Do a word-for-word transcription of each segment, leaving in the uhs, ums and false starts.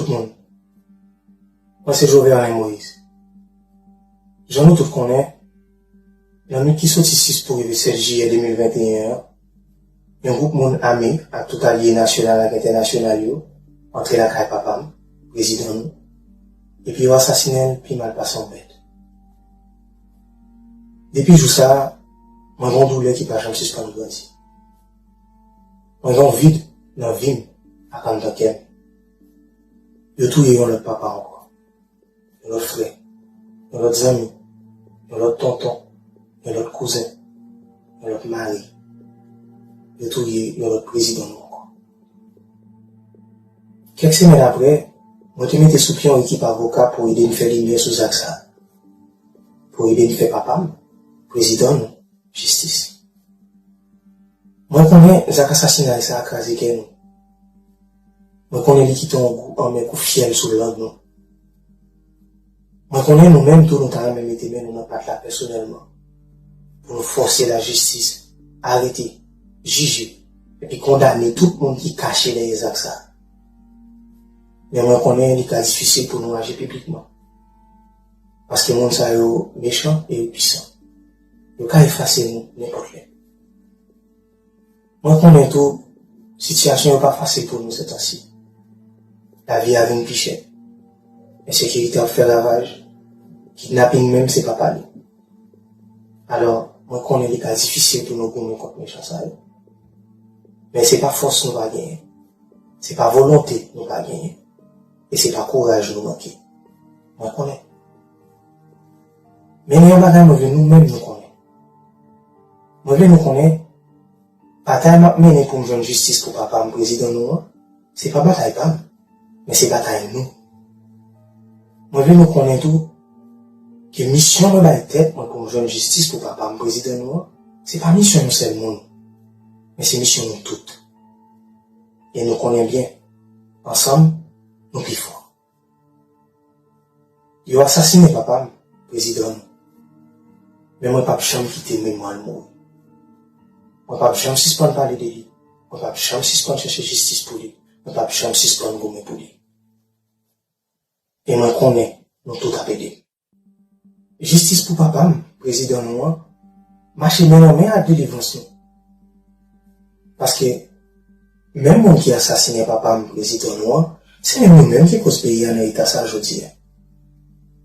Moun. Mwen se Jovenel Moïse. Jan nou tout konnen, nan nwit ki soti sis pou rive sèt jiyè de mil venteyen an, yon gwoup moun ame ak tout alye nasyonal ak entènasyonal yo antre lakay papa m, prezidan nou, epi yo asasinen l pi mal pase yon bèt. Depi jou sa a, mwen gen yon doulè ki pa janm sispann grandi. Mwen gen yon vid nan vi m ak anndan kè m. Yo touye yon lòt papa ankò, yon lòt frè, yon lòt zanmi, yon lòt tonton, yon lòt kouzen, yon lòt mari. Yo touye yon lòt prezidan nou ankò. Kèk semèn apre, mwen te mete sou pye yon ekip avoka pou ede n fè limyè sou zak sa a, pou ede n fè papa m, prezidan nou, jistis. Mwen konnen zak asasinay sa a kraze kè nou. Mwen konnen li kite yon gou anmè kou fyèl sou lang nou. Mwen konnen nou menm tou nou ta renmen mete men nou nan pat la pèsonèlman pou nou fòse lajistis arete, jije, epi kondane tout moun ki kache dèyè zak sa a. Men mwen konnen li ka difisil pou nou aji piblikman. Paske moun sa yo mechan e yo pwisan. Yo ka efase nou nenpòt lè. Mwen konnen tou, sitiyasyon yo pa fasil pou nou sètansi. Lavi a vin pi chè. Ensekirite ap fè ravaj. Kidnaping menm se pa pale. Alò, mwen konnen li ka difisil pou nou goumen kont mechan sa yo. Men se pa fòs nou pa genyen. Se pa volonte nou pa genyen. E se pa kouraj nou manke. Mwen konnen. Men gen yon bagay mwen vle nou menm nou konnen. Mwen vle nou konnen, batay m ap mennen pou m jwenn jistis pou papa m, prezidan nou an, se pa batay pa m, men se batay nou. Mwen vle nou konnen tou ke misyon mwen bay tèt mwen pou m jwenn jistis pou papa m, prezidan nou an, se pa misyon yon sèl moun, men se misyon nou tout. E nou konnen byen, ansanm, nou pi fò. Yo asasinen papa m, prezidan nou. Men mwen p ap janm kite memwa l mouri. Mwen p ap janm sispann pale de li. Mwen p ap janm sispann chèche jistis pou li. Mwen p ap janm sispann goumen pou li. E mwen konnen nou tout ap ede m. Jistis pou papa m, prezidan nou an, mache men nan men ak delivrans nou. Paske, menm moun ki asasinen papa m, prezidan nou an, se menm yo menm ki koz peyi a nan eta sa jodi a.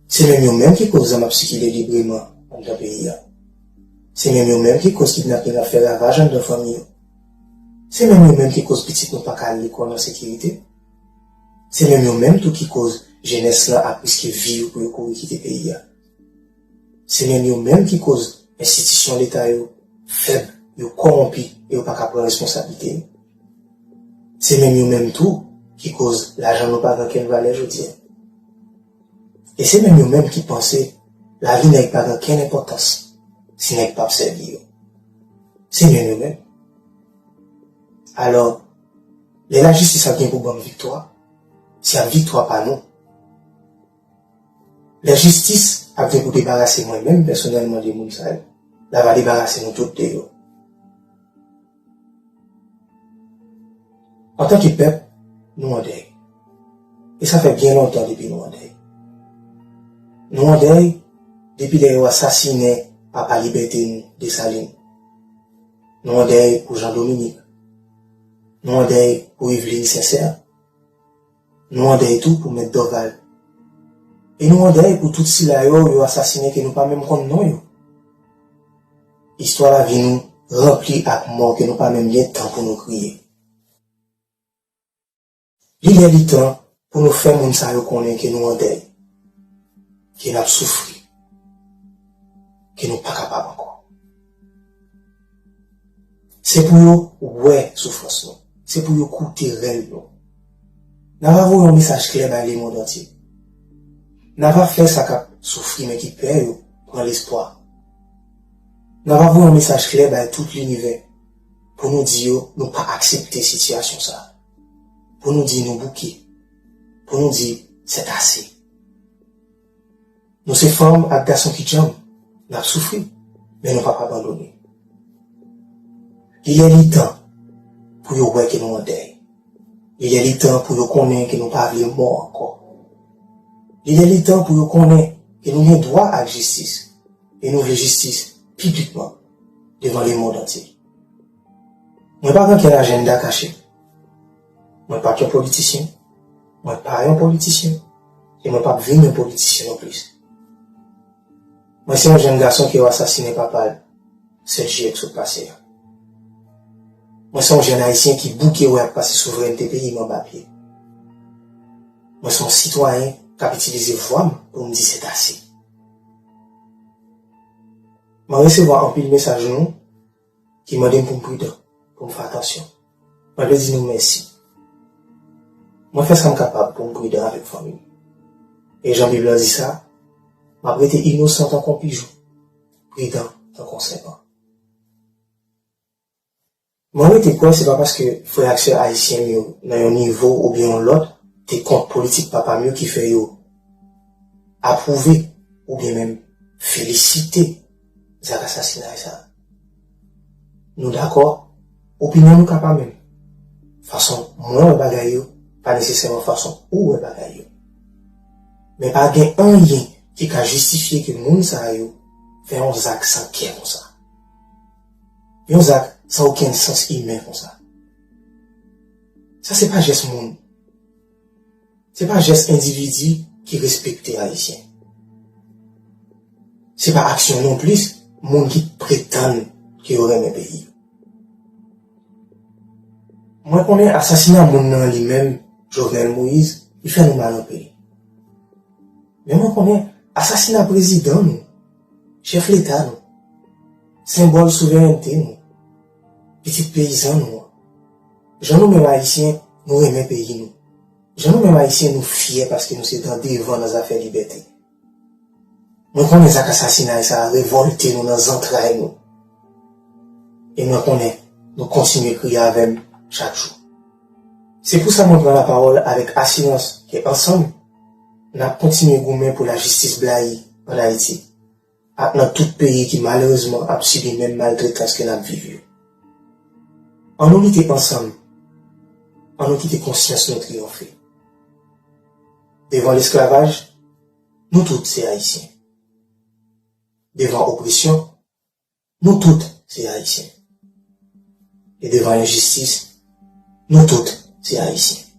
Se menm yo menm ki koz zam ap sikile libreman anndan peyi a. Se menm yo menm ki koz kidnaping ap fè ravaj anndan fanmi yo. Se menm yo menm ki koz pitit nou pa ka al lekòl an sekirite. Se menm yo menm tou ki koz jenès lan ap riske vi yo pou yo kouri kite peyi a. Se menm yo menm ki koz enstitisyon leta yo fèb, yo kòwonpi e yo pa ka pran responsablite yo. Se menm yo menm tou ki koz lajan nou pa gen okenn valè jodi a. E se menm yo menm ki panse lavi nèg pa gen okenn enpòtans si nèg p ap sèvi yo. Se menm yo menm. Alò, lè lajistis ap gen pou ban m viktwa, se ap viktwa pa nou. Lè jistis ap gen pou debarase mwen menm pèsonèlman de moun sa yo, l ava debarase nou tout de yo. Antanke pèp, nou an dèy. E sa fè byen lontan depi nou an dèy. Nou an dèy depi lè yo asasinen papa libète nou, Desalin. Nou an dèy pou Jan Dominik. Nou an dèy pou Yveline Sincère. Nou an dèy tou pou Mèt Dorval. E nou an dèy pou tout sila yo yo asasinen ke nou pa menm konn non yo. Istwa lavi nou ranpli ak mò ke nou pa menm gen tan pou nou kriye. Li lè li tan pou nou fè moun sa yo konnen ke nou an dèy, ke n ap soufri, ke nou pa kapab ankò. Se pou yo wè soufrans nou. Se pou yo koute rèl nou. N ava voye yon mesaj klè bay lemonn antye. N ava fè sa k ap soufri men ki pè yo pran lespwa. N ava voye yon mesaj klè bay tout linivè pou nou di yo nou pa aksepte sitiyasyon sa a. Pou nou di nou bouke. Pou nou di c'est assez. Nou se fanm ak gason ki djanm. N ap soufri, men nou p ap abandone. Li lè li tan pou yo wè ke nou an dèy. Li lè li tan pou yo konnen ke nou pa vle mò ankò. Li lè li tan pou yo konnen ke nou gen dwa ak jistis, e nou vle jistis piblikman devan lemonn antye. Mwen pa gen okenn ajanda kache. Mwen pa t yon politisyen. Mwen pa yon politisyen. E mwen p ap vin yon politisyen nonplis. Mwen se yon jèn gason ke yo asasinen papa l sèt jiyè k sot pase a. Mwen se yon jèn ayisyen ki bouke wè y ap pase souvrènte peyi m anba pye. Mwen se yon sitwayen k ap itilize vwa m pou m di sètase. Mwen resevwa anpil mesaj nou ki mande m pou m pridan, pou m fè atansyon. Mwen vle di nou mèsi. Mwen fè sa m kapab pou m pridan avèk fanmi m. E jan Bib lan di sa, m ap rete inosan tankou yon pijon, pridan tankou yon sèpan. Mwen rete kwè se pa paske frè ak sè ayisyen m yo nan yon nivo oubyen yon lòt te kont politik papa m yo ki fè yo apwouve oubyen menm felisite zak asasinay sa a. Nou dakò, opinyon nou ka pa menm. Fason mwen wè bagay yo pa nesesèman fason ou wè bagay yo. Men pa gen anyen ki ka jistifye ke moun sa yo fè yon zak san kè konsa. Yon zak san okenn sans imen konsa. Sa se pa jès moun. Se pa jès endividi ki respekte Ayisyen. Se pa aksyon nonplis moun ki pretann ke yo renmen peyi yo. Mwen konnen asasina moun nan li menm, Jovenel Moïse, li fè nou mal anpil. Men mwen konnen asasina prezidan nou, chèf leta nou, senbòl souverènte nou, pitit peyizan nou an. Jan nou menm Ayisyen, nou renmen peyi nou. Jan nou menm Ayisyen, nou fyè paske nou se dan devan nan zafè libète. Mwen konnen zak asasinay sa a revòlte nou nan zantray nou. E mwen konnen nou kontinye kriye avè m chak jou. Se pou sa mwen pran lapawòl avèk asirans ke ansanm, n ap kontinye goumen pou lajistis blayi ann Ayiti ak nan tout peyi ki malerezman ap sibi menm maltretans ke n ap viv yo. Ann nou lite ansanm, ann nou kite konsyans nou triyonfe. Devan lesklavaj, nou tout se Ayisyen. Devan opresyon, nou tout se Ayisyen. E devan enjistis, nou tout se Ayisyen.